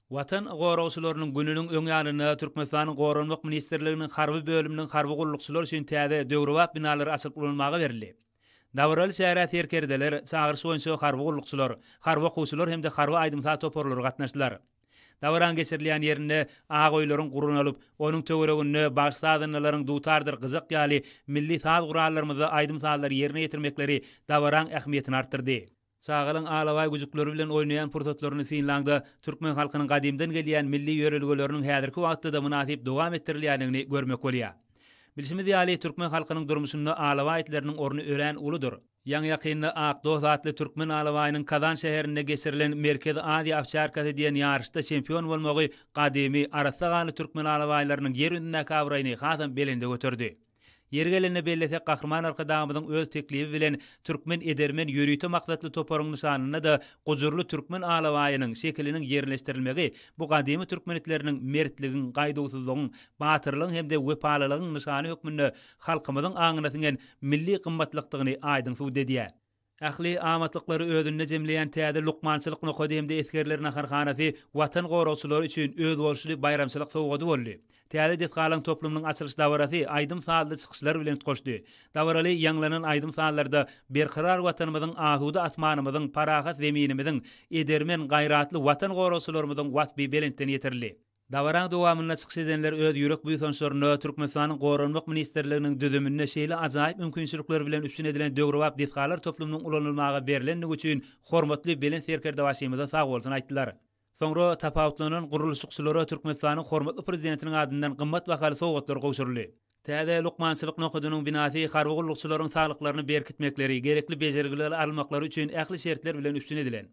Watan goragçylarynyň gününiň öň ýanynda Türkmenistanyň Goranmak ministrliginiň harby bölüminiň harby gullukçylary üçin täze, döwrebap binalary açylyp ulanmaga berildi. Dabaraly çärä serkerdeler, çagyryş boýunça harby gullukçylar, harby okuwçylar hem-de harby aýdym-saz toparlary gatnaşdylar. Dabaraň geçirilýän ýerinde ak öýleriň gurnalyp, onuň töwereginde bagşy-sazandalaryň dutardyr gyjak ýaly milli saz gurallarymyzda aýdym-sazlary ýerine ýetirmekleri dabaraň ähmiýetini artdyrdy. Çagalaň alabaý güjükleri bilen oýnaýan pursatlaryny synlaňda, türkmen halkynyň gadymdan gelýän milli ýörelgeleriniň häzirki wagtda-da mynasyp dowam etdirilýändigini görmek bolýar. Bilşimiz ýaly, türkmen halkynyň durmuşynda alabaý itleriniň orny örän uludyr. Ýaňy-ýakynda Ak dost atly türkmen alabaýynyň Kazan şäherinde geçirilen Merkezi Aziýa owçarkasy diýen ýaryşda çempion bolmagy gadymy, arassa ganly türkmen alabaýlarynyň ýer ýüzündäki abraýyny hasam belende göterdi. Ýeri gelende bellesek, Gahryman Arkadagymyzyň öz teklibi bilen Türkmen edermen ýörite maksatly toparyň nyşanynda-da gujurly türkmen alabaýynyň şekiliniň ýerleşdirilmegi bu gadymy türkmen itleriniň mertligiň, gaýduwsyzlygyň, batyrlygyň hem-de wepalylygyň nyşany hökmünde halkymyzyň aňyna siňen milli gymmatlykdygyny aýdyň subut edýär. Ähli amatlyklary özünde jemleýän täze lukmançylyk nokady hem-de esgerler naharhanasy Watan goragçylary üçin özboluşly baýramçylyk sowgady boldy. Täze desgalaryň toplumynyň açylyş dabarasy aýdym-sazly çykyşlar bilen utgaşdy. Dabaraly ýaňlanan aýdym-sazlarda berkarar Watanymyzyň, asuda asmanymyzyň, parahat Zeminimiziň, edermen, gaýratly Watan goragçylarymyzyň waspy belentden ýetirildi. Dabaraň dowamynda çykyş edenler öz ýürek buýsançlarynda Türkmenistanyň Goranmak ministrliginiň düzüminde şeýle ajaýyp mümkinçilikler bilen üpjün edilen döwrebap desgalar toplumynyň ulanylmaga berlendigi üçin hormatly Belent Serkerdebaşymyza sagbolsun aýtdylar. Soňra tapawutlanan gurluşykçylara Türkmenistanyň hormatly Prezidentiniň adyndan gymmat bahaly sowgatlar gowşuryldy. Täze lukmançylyk nokadynyň binasy harby gullukçylaryň saglyklaryny berkitmekleri, gerekli bejergileri almaklary üçin ähli şertler bilen üpjün edilen.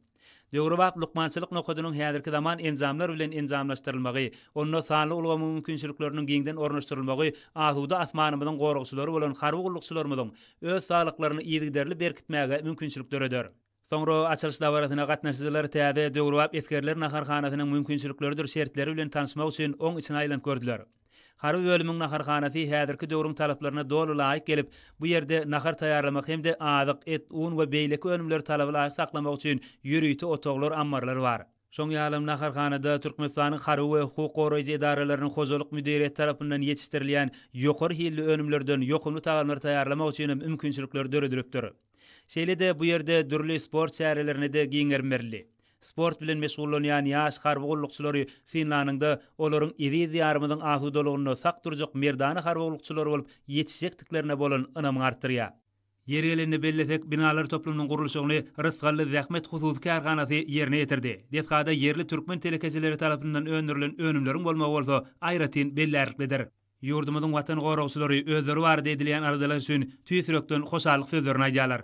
Döwrebap lukmançylyk nokadynyň häzirki zaman enjamlar bilen enjamlaşdyrylmagy, onda sanly ulgamyň mümkinçilikleriniň giňden ornaşdyrylmagy asuda asmanymyzyň goragçylary bolan harby gullukçylarymyzyň öz saglyklaryny yzygiderli berkitmäge mümkinçilik döreder. Soňra açylyş dabarasyna gatnaşyjylar täze, döwrebap esgerler naharhanasynyň mümkinçilikleridir şertleri bilen tanyşmak üçin oň içine aýlanyp gördüler. Harby bölümiň naharhanasy häzirki döwrüň talaplaryna doly laýyk gelip, bu ýerde nahar taýýarlamak hem-de azyk, et, un we beýleki önümleri talaba laýyk saklamak üçin ýörite otaglar, ammarlar bar. Şoň ýalam naharhanada Türkmenistanyň harby we hukuk goraýjy edaralarynyň hojalyk müdiriýeti tarapyndan ýetişdirilýän ýokary hilli önümlerden ýokumly tagamlary taýýarlamak üçin hem mümkinçilikler döredilipdir. Şeýle-de bu ýerde dürli sport çärelerine-de giň gerim berildi. Sport bilen meşgullanýan ýaş harby gullukçylary synlanyňda, olaryň eziz Diýarymyzyň asudalygynda sak durjak merdana harby gullukçylar bolup ýetişjekdiklerine bolan ynamyňy artdyrýar. Ýeri gelende bellesek, binalar toplumynyň gurluşygyny Rysgally zähmet hususy kärhanasy ýerine ýetirdi. Desgada ýerli türkmen telekeçileri tarapyndan öndürilen önümleriň bolmagy bolsa aýratyn bellärliklidir. Ýurdumyzyň Watan goragçylary özleri barada edilýän aladalar üçin tüýs ýürekden hoşallyk sözlerini aýdýarlar.